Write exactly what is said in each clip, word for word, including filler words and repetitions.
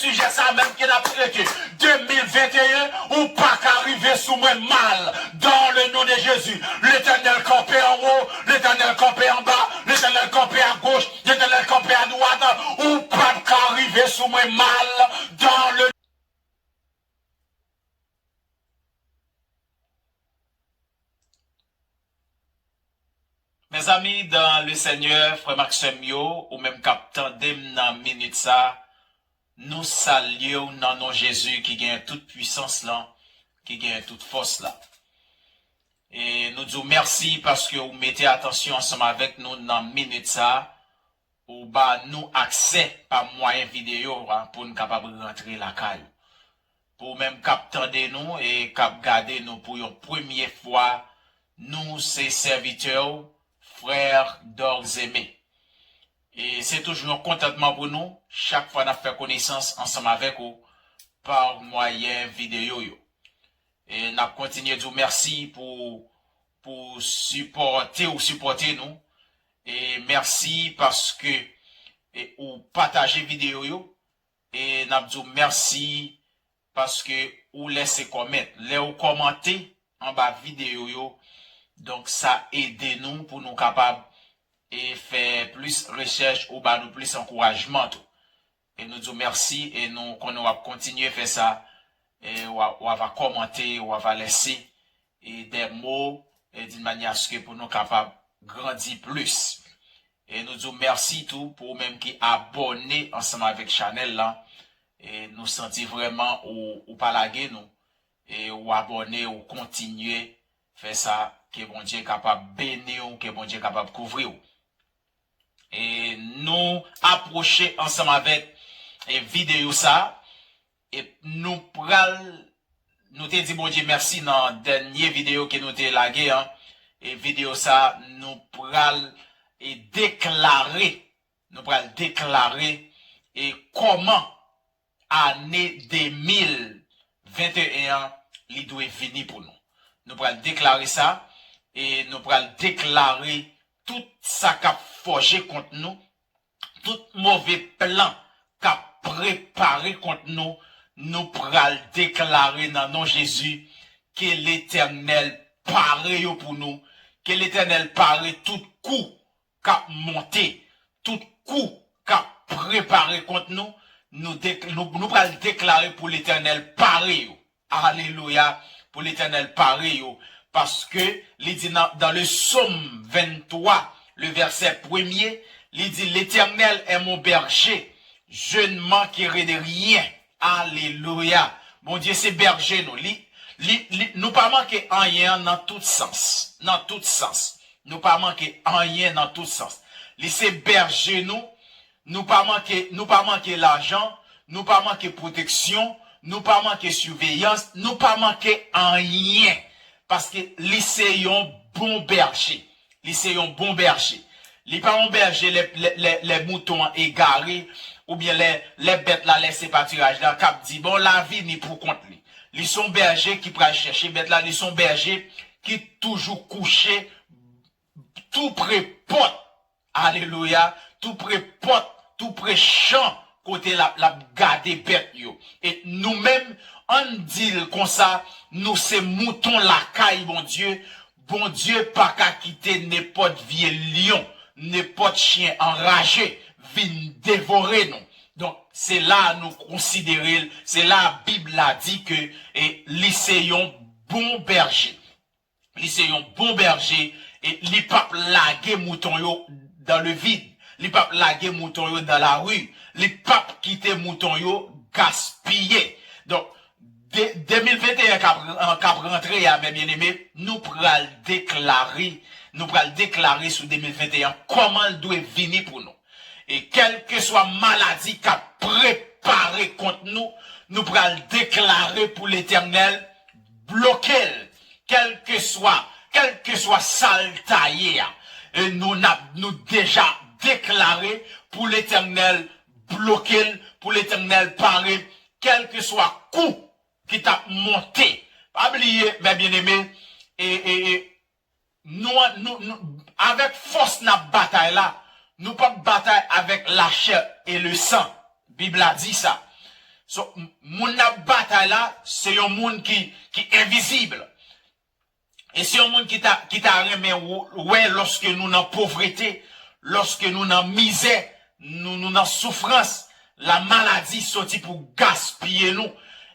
Sijè sa menm ke n ap trete. De mil venteyen, ou pa ka rive sou mwen mal. Dans le nom de Jésus. Letènèl kanpe anwo, Letènèl kanpe anba, Letènèl kanpe agoch, Letènèl kanpe adwat. Ou p ap ka rive sou mwen mal. Dans le Mezanmi, dans le Seigneur, frè m ak sè m yo, ou menm k ap tande m nan minit sa, nou salye w nan non Jezi ki genyen tout pwisans lan, ki genyen tout fòs la. E nou di w mèsi paske ou mete atansyon ansanm avèk nou nan minit sa, ou ba nou aksè pa mwayen videyo a pou n kapab rantre lakay ou. Pou ou menm k ap tande nou e k ap gade nou pou yon premye fwa, nou se sèvitè w, frè Dorzemen. E se toujou yon kontantman pou nou, chak fwa n ap fè konesans ansanm avèk ou pa mwayen videyo yo. E n ap kontinye di w mèsi pou, pou sipòte ou sipòte nou. E mèsi paske, e ou pataje videyo yo. E n ap di w mèsi paske ou lèse kòmèt. Lè ou kòmante anba videyo yo, donk sa ede nou pou nou kapab, e fè plis rechèch ou ba nou plis ankourajman tou. E nou di w mèsi e nou konnen w ap kontinye fè sa. E w a, w a va kòmante, w a va lèse, e des mots, e d'une manière à ce que pou nou kapab grandi plis. E nou di w mèsi tou pou ou menm ki abòne ansanm avèk chanèl lan. E nou santi vrèman ou, ou pa lage nou. E ou abòne, ou kontinye fè sa. Ke Bondye kapab beni w, ke Bondye kapab kouvri w. E nou apwoche ansanm avèk, e videyo sa. E nou pral, nou te di Bondye mèsi nan dènye videyo ke nou te lage an. E videyo sa, nou pral, e deklare, nou pral deklare, e kòman ane de mil venteyen an, li dwe vini pou nou. Nou pral deklare sa, e nou pral deklare tout sa k ap fòje kont nou, tout move plan k ap prepare kont nou, nou pral deklare nan non Jezi ke Letènèl pare yo pou nou, ke Letènèl pare tout kou k ap monte, tout kou k ap prepare kont nou, nou, dek- nou, nou pral deklare pou Letènèl pare yo. Alelouya, pou Letènèl pare yo. Paske li di nan, dans le psaume vingt-trois, le verset premier, li di, L'Éternel est mon berger, je ne manquerai de rien. Alelouya. Bondye se bèje nou. Li, li, li, nou pa manke anyen nan tout sans. Nan tout sans. Nou pa manke anyen nan tout sans. Li se bèje nou. Nou pa manke, nou pa manke lajan, nou pa manke pwoteksyon, nou pa manke siveyans, nou pa manke anyen. Paske li se yon bon bèje. Li se yon bon bèje. Li pa yon bèje lè, lè, lè, lè mouton an egare, oubyen lè, lè bèt la lèse patiraj la, k ap di, bon, la vini pou kont li. Li se yon bèje ki pral chèche bèt la, li se yon bèje ki toujou kouche tou pre pòt. Alelouya. Tou pre pòt, tou pre chan kote l ap, l ap gade bèt yo. E nou menm, ann di l konsa, nou se mouton lakay Bondye. Bondye pa ka kite nenpòt vye lyon, nenpòt chen anraje vin devore nou. Donk, se la a nou konsidere l, se la a Bib la di ke, e, li se yon bon bèje. Li se yon bon bèje e li p ap lage mouton yo dans le vide. Li p ap lage mouton yo dans la rue. Li p ap kite mouton yo gaspiye. Donk, de, de mil venteyen k ap, k ap rantre a, mes bien-aimés, nou pral deklare, nou pral deklare sou de mil venteyen kòman l dwe vini pou nou. E kèlkeswa maladi k ap prepare kont nou, nou pral deklare pou Letènèl bloke l, kèlkeswa, kèlkeswa sa l ta ye a. E nou n ap, nou deja deklare pou Letènèl bloke l, pou Letènèl pare, kèlkeswa kou ki t ap monte. Pa bliye, mes bien-aimés, e, e, e, nou, nou, nou, avèk fòs n ap batay la, nou p ap batay avèk lachè e le san. Bib la di sa. So, m- moun n ap batay la, se yon moun ki, ki envizib. E se yon moun ki ta, ki ta renmen w- wè lòske nou nan povrete, lòske nou nan mizè, nou, nou nan soufrans, la maladi soti pou gaspiye nou.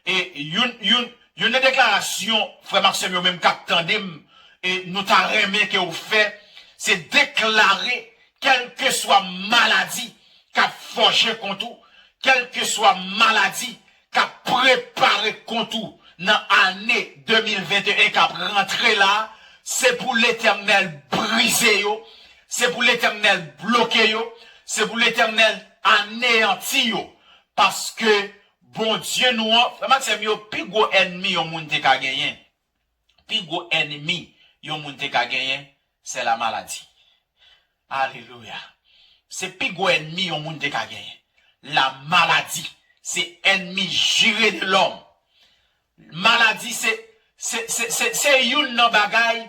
E youn, youn, youn nan deklarasyon frè m ak sè m yo menm k ap tande m, e nou ta renmen ke w fè, se deklare kèlkeswa maladi k ap fòje kont ou, kèlkeswa maladi k ap prepare kont ou nan ane de mil venteyen k ap rantre la, se pou Letènèl brize yo, se pou Letènèl bloke yo, se pou Letènèl aneyanti yo. Paske Bondye nou an, frè m ak sè m yo, pi gwo ènmi yon moun te ka genyen, pi gwo ènmi yon moun te ka genyen, se la maladi. Alelouya. Se pi gwo ènmi yon moun te ka genyen. La maladi. Se ènmi jire de lòm. Maladi se, se, se, se, se youn nan bagay.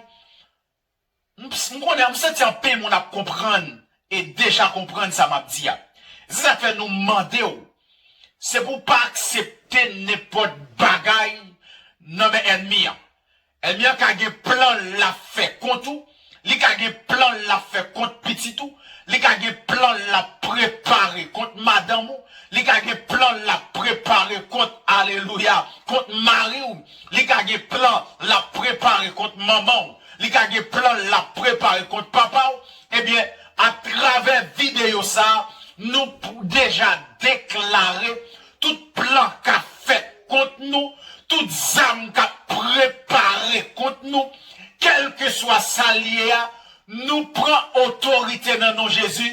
M, m konnen, m santi anpil moun ap konprann e deja konprann sa m ap di a. Se sa k fè nou mande w, se pou w pa aksepte nenpòt bagay nan men ènmi an. Ènmi an ka gen plan l ap fè kont ou, li ka gen plan l ap fè kont pitit ou, li ka gen plan l ap prepare kont madanm ou, li ka gen plan l ap prepare kont, alelouya, kont mari w, li ka gen plan l ap prepare kont manman w, li ka gen plan l ap prepare kont papa w. Ebyen, atravè videyo sa a, nou pou deja deklare tout plan k ap fèt kont nou, tout zam k ap prepare kont nou, kèlkeswa sa l ye a, nou pran otorite nan non Jezi,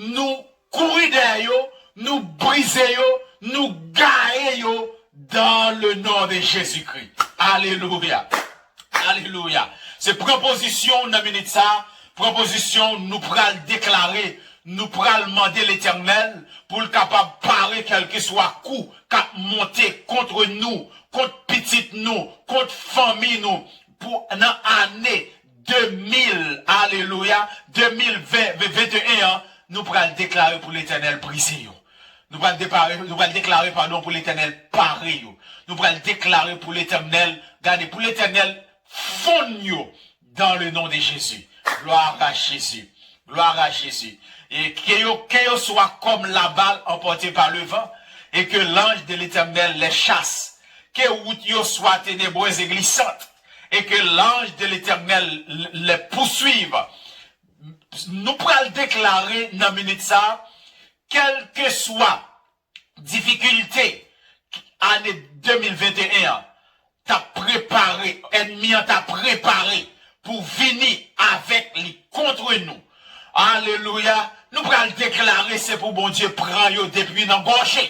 nou kouri dèyè yo, nou brize yo, nou gaye yo dans le nom de Jésus-Christ. Alelouya. Alelouya. Se pran pozisyon w nan minit sa a, pran pozisyon w, nou pral deklare, nou pral mande Letènèl pou l kapab pare kèlkeswa kou k ap monte kont nou, kont pitit nou, kont fanmi nou, pou nan ane de mil, alelouya, de mil ven, venteyen an, nou pral deklare pou Letènèl brize yo. Nou pral depare, nou pral deklare, padon, pou Letènèl pare yo. Nou pral deklare pou Letènèl, gade, pou Letènèl fonn yo dans le nom de Jésus. Gloire à Jésus. Gloire à Jésus. Et que yo, que yo soit comme la balle emportée par le vent, et que l'ange de l'Éternel les chasse. Que wout yo swa tenebrez e glisant, et que l'ange de l'Éternel les poursuive. Nou pral deklare nan minit sa, kèlkeswa difikilte ane de mil venteyen an t ap prepare, ènmi an t ap prepare pou vini avèk li kont nou. Alelouya. Nou pral deklare se pou Bondye pran yo depi nan gòje.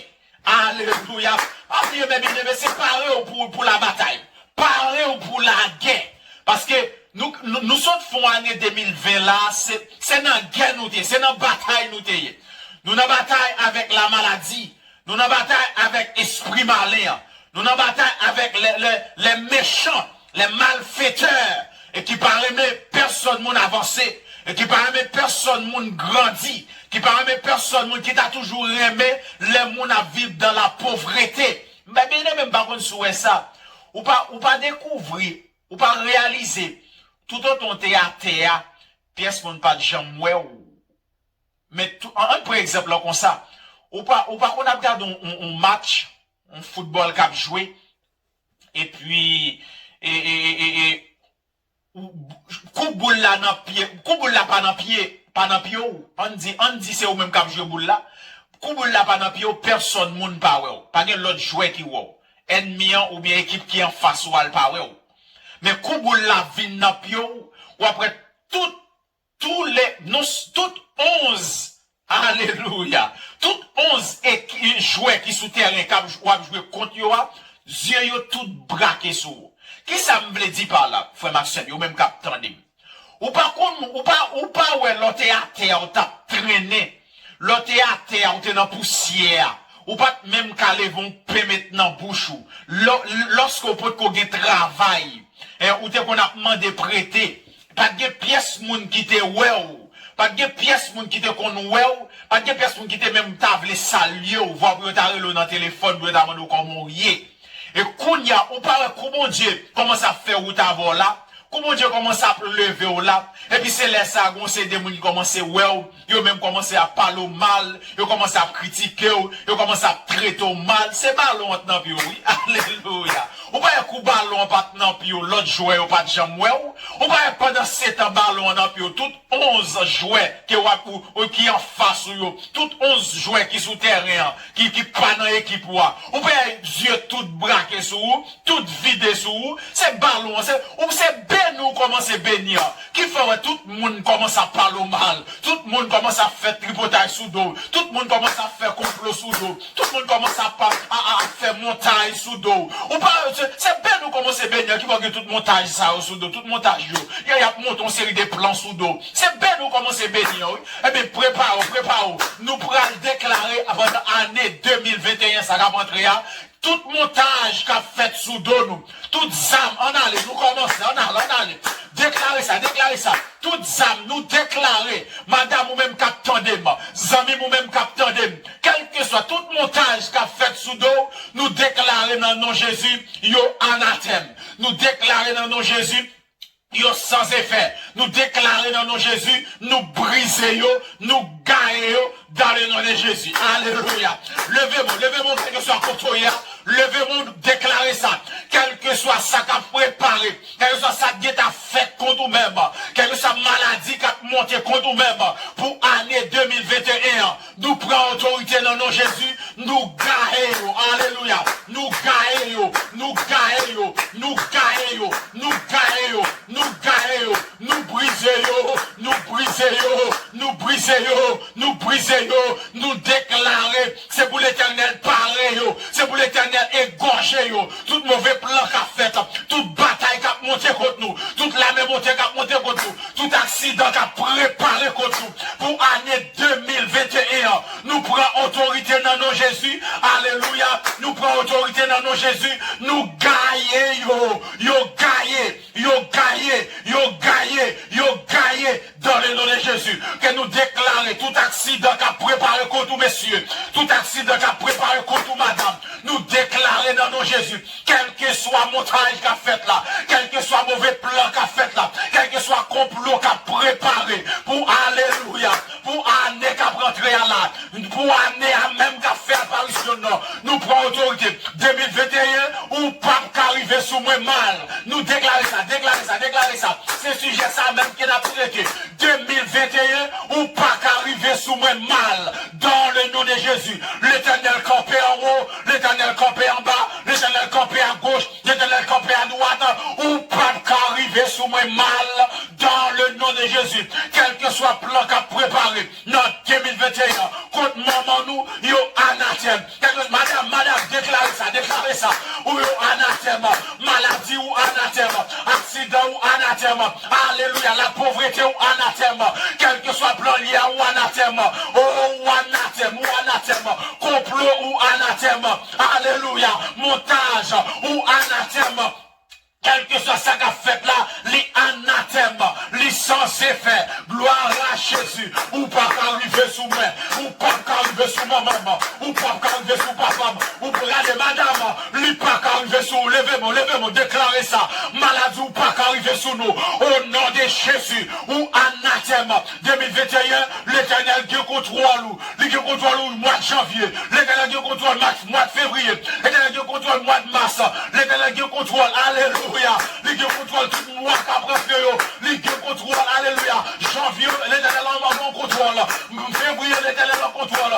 Alelouya. Pa bliye, men byeneme, se pare w pou, pou labatay. Pare w pou lagè. Paske nou, nou, nou sot fè yon ane de mil ven la, se, se nan gè nou te ye, se nan batay nou te ye. Nou nan batay avèk lamaladi, nou nan batay avèk espri malen an, nou nan batay avèk lè, lè, lè mechan, lè malfetè, e ki pa renmen pèsonn moun avanse, e ki pa renmen pèsonn moun grandi, ki pa renmen pèsonn moun, ki ta toujou renmen lè moun ap viv dans la pauvreté. Men byeneme, m pa konn si w wè sa. Ou pa, ou pa dekouvri, ou pa reyalize, toutotan w te atè a, pyès moun pa t janm wè w. Men tou, an, ann pran egzanp lan konsa. Ou pa, ou pa konn ap gade yon, yon, yon match, yon foutbòl k ap jwe, epi, e, e, e, e, e, ou, kou boul la nan pye, kou boul la pa nan pye, pa nan pye w. Ann di, ann di se ou menm k ap jwe boul la. Kou boul la pa nan pye w, pèsonn moun pa wè w. Pa gen lòt jwè ki wè w. Ènmi an oubyen ekip ki anfas ou a, l pa wè w. Men kou boul la vin nan pye w, w ap wè tout, tou le, non, tout onz, alelouya, tout onz eki-, jwè ki sou tèren k ap, w ap jwe kont yo a, zye yo tout brake sou ou. Kisa m vle di pa la, frè m ak sè m, yo menm k ap tande m? Ou pa konn, ou pa, ou pa wè lè w te atè a, w t ap trennen. Lè w te atè a, w te nan pousyè a. Ou pa t menm ka leve yon pen met nan bouch ou. Lò, lòske w potko gen travay, e, ou te konn ap mande prete. Pa t gen pyès moun ki te wè w. Pa t gen pyès moun ki te konn wè w, pa t gen pyès moun ki te menm ta vle salye w, vwa pou yo ta rele w nan telefòn, pou yo ta mande w kòman w ye. E kounye a, ou pa wè kou Bondye kòmanse ap fè wout avè w la, kou Bondye kòmanse ap leve w la, epi se lè sa a, gon se de moun ki kòmanse wè w, yo menm kòmanse ap pale w mal, yo kòmanse ap kritike w, yo kòmanse ap trete w mal. Se balon an t nan pye w, wi. Alelouya. Ou pa wè kou balon an pa t nan pye w, lòt jwè yo pa t janm wè w? Ou pa wè pandan setan balon an nan pye w, tout onz jwè ke w ap, ou, ou ki anfas ou yo, tout onz jwè ki sou tèren an, ki, ki pa nan ekip ou a, ou pa wè zye tout brake sou ou, tout vide sou ou? Se balon an, se, ou se beni ou kòmanse beni an. Ki fè w wè tout moun kòmanse ap pale w mal, tout moun kòmanse ap fè tripotay sou do w, tout moun kòmanse ap fè konplo sou do w, tout moun kòmanse ap, a, a, ap fè montay sou do w. Ou pa, se, se beni ou kòmanse beni an ki fè w gen tout montaj sa yo sou do w, tout montaj yo. Y a, y ap monte yon seri de plan sou do w. Se beni ou kòmanse beni an, wi. Ebyen, prepare w, prepare w. Nou pral deklare pandan ane de mil venteyen sa k ap antre a, tout montaj k ap fèt sou do nou, tout zam, ann ale, nou kòmanse, ann ale, ann ale. Deklare sa, deklare sa. Tout zam, nou deklare, madanm ou menm k ap tande m, zanmi m ou menm k ap tande m, kèlkeswa tout montaj k ap fèt sou do w, nou deklare nan non Jezi, yo anatèm. Nou deklare nan non Jezi, yo san efè. Nou deklare nan non Jezi, nou brize yo, nou gaye yo, dans le nom de Jésus. Alelouya. Leve men w, leve men w, kèlkeswa kote w ye a, leve men w, deklare sa. Kèlkeswa sa k ap prepare, kèlkeswa sa k gentan fèt kont ou menm, kèlkeswa maladi k ap monte kont ou menm pou ane de mil venteyen an, nou pran otorite nan non Jezi, nou gaye yo. Alelouya. Nou gaye yo, nou gaye yo, nou gaye yo, nou gaye yo, nou gaye yo, nou brize yo, nou brize yo, nou brize yo, nou brize yo, nou deklare, se pou Letènèl pare yo, se pou Letènèl egòje yo. Tout move plan k ap fèt, tout batay k ap monte kont nou, tout lame monte k ap monte kont nou, tout aksidan k ap prepare kont nou pou ane de mil venteyen an, nou pran otorite nan non Jezi. Alelouya. Nou pran otorite nan non Jezi. Nou gaye yo. Yo gaye. Yo gaye. Yo gaye. Yo gaye. Dans le nom de Jésus. Ke nou deklare tout aksidan k ap prepare kont ou, mesye, tout aksidan k ap prepare kont ou, madanm, nou deklare nan non Jezi. Kèlkeswa montaj k ap fèt la, kèlkeswa move plan k ap fèt la, kèlkeswa konplo k ap prepare pou, alelouya, pou ane k ap rantre a la, pou ane a menm k ap fè aparisyon nan, nou pran otorite. De mil venteyen, ou p ap ka rive sou mwen mal. Nou deklare sa, deklare sa, deklare sa. Se sijè sa menm ke n ap trete. De mil venteyen, ou pa ka rive sou mwen mal. Dans le nom de Jésus. Letènèl kanpe anwo, Letènèl kanpe anba, Letènèl kanpe agoch, Letènèl kanpe adwat. Ou p ap ka rive sou mwen mal. Dans le nom de Jésus. Kèlkeswa plan k ap prepare nan de mil venteyen an kont manman nou, yo anatèm. Kèlke, madanm, madanm, deklare sa, deklare sa. Ou yo anatèm. Maladi ou anatèm. Aksidan ou anatèm. Alelouya. Lapovrete ou anatèm. Kèlkeswa plan li a ou anatèm. O, ou anatèm, ou anatèm. Konplo ou anatèm. Alelouya. Montaj ou anatèm. Kèlkeswa sa k ap fèt la, li anatèm, li san efè. Gloire à Jésus. Ou pa ka rive sou mwen. Ou p ap ka rive sou manman m. Ou p ap ka rive sou papa m. Ou p, gade, madanm, li pa ka rive sou ou. Leve men w, leve men w, deklare sa. Maladi ou pa ka rive sou nou. Au nom de Jésus, ou anatèm. De mil venteyen, Letènèl gen kontwòl ou. Li gen kontwòl ou mwa janvye. Letènèl gen kontwòl mwa, mwa fevriye. Letènèl gen kontwòl mwa mas. Letènèl gen kontwòl, alelouya. Li gen kontwòl tout mwa k ap rantre yo. Li gen kontwòl, alelouya. Janvye, Letènèl an, an kontwòl. Fevriye, Letènèl an kontwòl.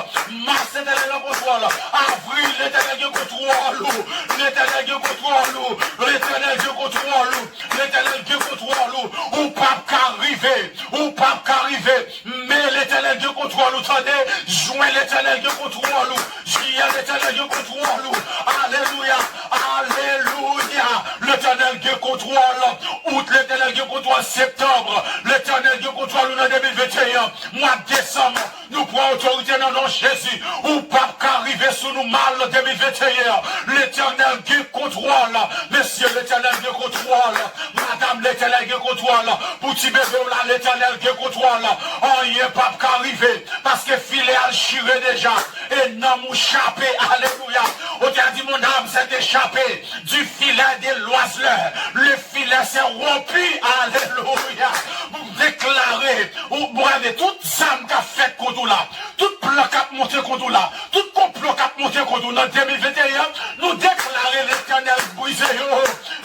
Mas, Letènèl an kontwòl. Avril, Letènèl gen kontwòl ou. Letènèl gen kontwòl ou. Letènèl gen kontwòl ou. Letènèl gen kontwòl ou. Ou p ap ka rive. Ou p ap ka rive. Me, Letènèl gen kontwòl ou, tande. Jen, Letènèl gen kontwòl ou. Jiyè, Letènèl gen kontwòl ou. Alelouya. Alelouya. Letènèl gen kontwòl. Out, Letènèl gen kontwòl. Septanm, Letènèl gen kontwòl ou nan de mil venteyen. venteyen, mwa desanm, nou pran otorite nan non Jezi. Ou p ap ka rive sou nou mal nan de mil venteyen. Letènèl gen kontwòl. Mesye, Letènèl gen kontwòl. Madanm, Letènèl gen kontwòl. Pou ti bebe w la, Letènèl gen kontwòl. Anyen p ap ka rive, paske filè a chire deja. E nanm ou chape. Alelouya. Otè a di, mon âme s'est échappée du filet de l'oiseleur. Le filet s'est rompu. Alelouya. M deklare, ou, gade, tout zam k ap fèt kont ou la, tout plan k ap monte kont ou la, tout konplo k ap monte kont ou nan de mil venteyen, nou deklare Letènèl brize yo,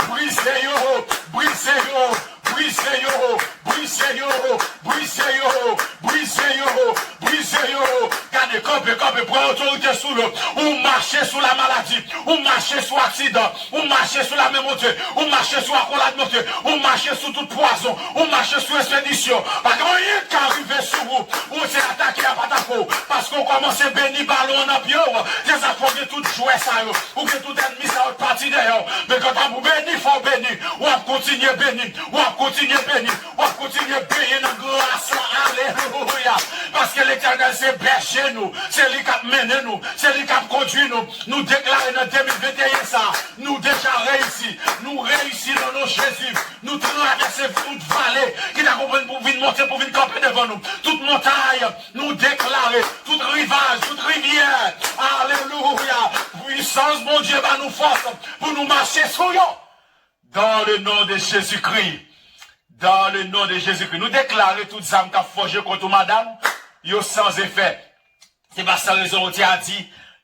brize yo, brize yo, brize yo, brize yo, brize yo, brize yo, brize yo. Gade, kanpe, kanpe, pran otorite sou nou. Ou mache sou lamaladi, ou mache sou aksidan, ou mache sou lame monte, ou mache sou akolad monte, ou mache sou tout pwazon, ou mache sou espedisyon. Pa gen anyen k ka rive sou ou. Ou se atake a pa tape w, paske w kòmanse beni balon an nan pye w. Se sa k fè w gen tout jwè sa yo. Ou gen tout ènmi sa yo k pati dèyè w. Men kanta pou beni, fò w beni. W ap kontinye beni. W ap kontinye beni. W ap kontinye benyen nan gras la. Alelouya. Paske Letènèl se bèje nou. Se li k ap mennen nou. Se li k ap kondui nou. Nou deklare nan de mil venteyen sa, nou deja reyisi. Nou reyisi nan non Jezi. Nou travèse tout vale ki ta konprann pou vin monte, pou vin kanpe devan nou. Tout montay, nou deklare. Tout rivaj, tout rivyè. Alelouya. Pwisans Bondye ba nou fòs pou nou mache sou yo. Dans le nom de Jésus-Christ. Dans le nom de Jésus-Christ. Nou deklare tout zam k ap fòje kont ou, madanm, yo san efè. Se pa san rezon Otè a di,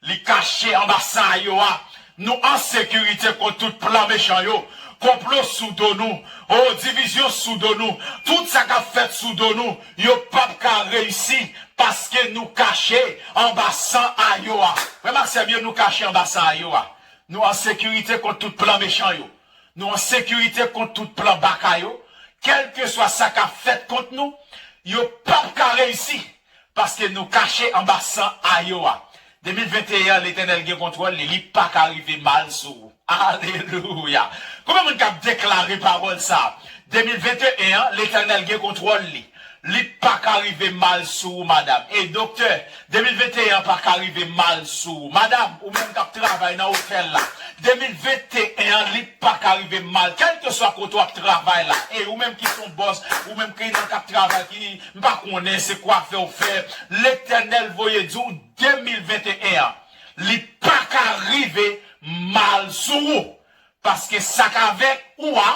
li kache anba san a yo a. Nou an sekirite kont tout plan mechan yo. Konplo sou do nou. O, divizyon sou do nou. Tout sa k ap fèt sou do nou, yo p ap ka reyisi, paske nou kache anba san a yo a. Frè m ak sè m yo, nou kache anba san a yo a. Nou an sekirite kont tout plan mechan yo. Nou an sekirite kont tout plan baka yo. Kèlkeswa sa k ap fèt kont nou, yo p ap ka reyisi, paske nou kache anba san a yo a. De mil venteyen an, Letènèl gen kontwòl li, li pa ka rive mal sou ou. Alelouya! Konbyen moun k ap deklare pawòl sa a? De mil venteyen an, Letènèl gen kontwòl li. Li pa ka rive mal sou ou, madanm. E doktè, de mil venteyen an pa ka rive mal sou ou. Madanm, ou menm k ap travay nan otèl la, de mil venteyen an, li pa ka rive mal. Kèlkeswa kote w ap travay la, e ou menm ki se yon bòs, ou menm ki nan k ap travay, ki, m pa konnen se kwafè w fè, Letènèl voye di w, de mil venteyen an, li pa ka rive mal sou ou. Paske sa k avèk ou a,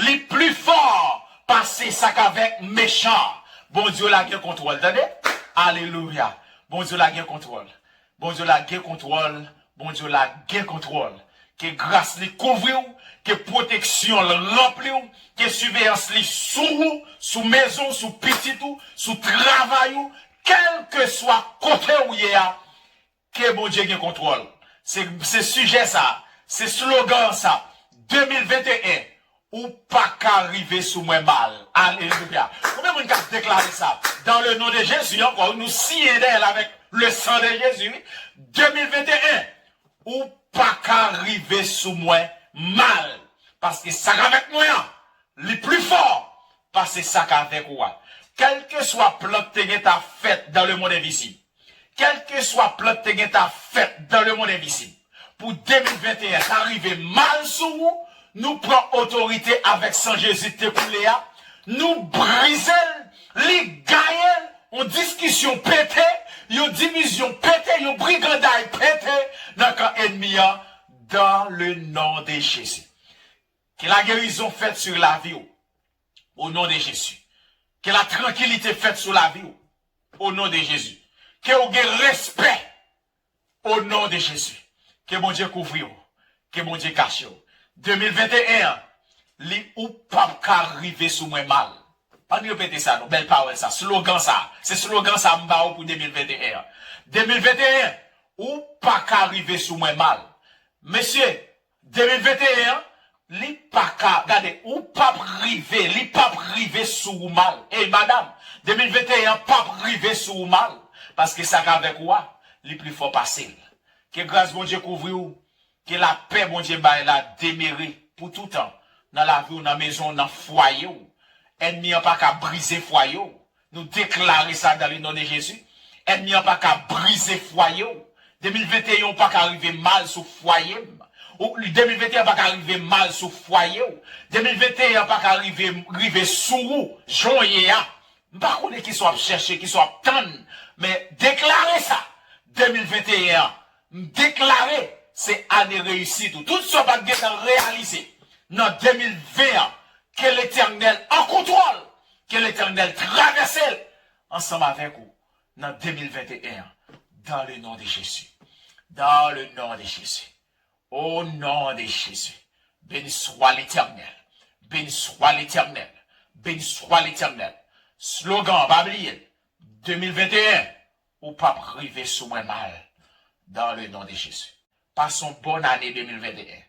li pli fò pase sa k avèk mechan an. Bondye w la gen kontwòl, tande? Alelouya! Bondye w la gen kontwòl. Bondye w la gen kontwòl. Bondye w la gen kontwòl. Ke gras li kouvri w, ke pwoteksyon l ranpli w, ke siveyans li sou ou, sou mezon w, sou pitit ou, sou travay ou, kèlkeswa kote w ye a, ke Bondye gen kontwòl. Se, se sijè sa, se slogan sa, de mil venteyen, ou pa ka rive sou mwen mal. Alelouya. Konbyen moun k ap deklare sa? Dans le nom de Jésus, ankò, nou siyen dèyè l avèk le sang de Jésus, wi. De mil venteyen, ou pa ka rive sou mwen mal. Paske sa k avèk mwen an, li pli fò pase sa k avèk ou a. Kèlkeswa plan k te gentan fèt dans le monde invisible, kèlkeswa plan k te gentan fèt dans le monde invisible, pou de mil venteyen ta rive mal sou ou, nou pran otorite avèk san Jezi k te koule a, nou brize l, li gaye l, yon diskisyon pete, yon divizyon pete, yon briganday pete nan kan ènmi an, dans le nom de Jésus. Ke la gerizon fèt sou lavi w, o non de Jezi. Ke la trankilite fèt sou lavi w, o non de Jezi. Ke w gen respè, o non de Jezi. Ke Bondye kouvri w, ke Bondye kache w. De mil venteyen an, li ou p ap ka rive sou mwen mal. Ann repete sa non, bèl pawòl sa, slogan sa. Se slogan sa m ba w pou de mil venteyen an. De mil venteyen, ou pa ka rive sou mwen mal. Mesye, de mil venteyen an, li pa ka, gade, ou p ap rive, li p ap rive sou ou mal. Ey, madanm, de mil venteyen an p ap rive sou ou mal, paske sa k avèk ou a, li pli fò pase l. Ke gras Bondye kouvri w, ke lapè Bondye bay la demere pou toutan nan lavi w, nan mezon w, nan fwaye w. Ènmi an pa ka brize fwaye w. Nou deklare sa dans le nom de Jésus. Ènmi an pa ka brize fwaye w. De mil venteyen ou pa ka rive mal sou fwaye m. Ou, de mil venteyen pa ka rive mal sou fwaye w. De mil venteyen pa ka rive, rive sou ou, jan w ye a. M pa konnen kisa w ap chèche, kisa w ap tann, men deklare sa. De mil venteyen an, m deklare se ane reyisit ou. Tout sa w pa t gentan reyalize nan de mil ven an, ke Letènèl an kontwòl, ke Letènèl travèse l ansanm avèk ou nan de mil venteyen an, dans le nom de Jésus. Dans le nom de Jésus. Au nom de Jésus. Béni soit l'Éternel. Béni soit l'Éternel. Béni soit l'Éternel. Slogan, pa bliye l. De mil venteyen, ou p ap rive sou mwen mal. Dans le nom de Jésus. Pase yon bòn ane de mil venteyen.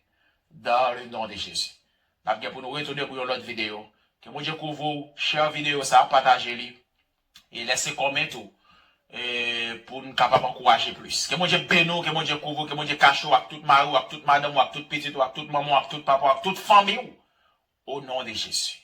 Dans le nom de Jésus. N ap gen pou nou retounen pou yon lòt videyo. Ke Bondye kouvri w, share videyo sa, pataje li. E lèse kòmantè tou. E pou n kapab ankouraje plis. Ke Bondye beni w, ke Bondye kouvri w, ke Bondye kache w ak tout mari w, ak tout madanm w, ak tout pitit ou, ak tout manman w, ak tout papa w, ak tout fanmi w. Au nom de Jésus.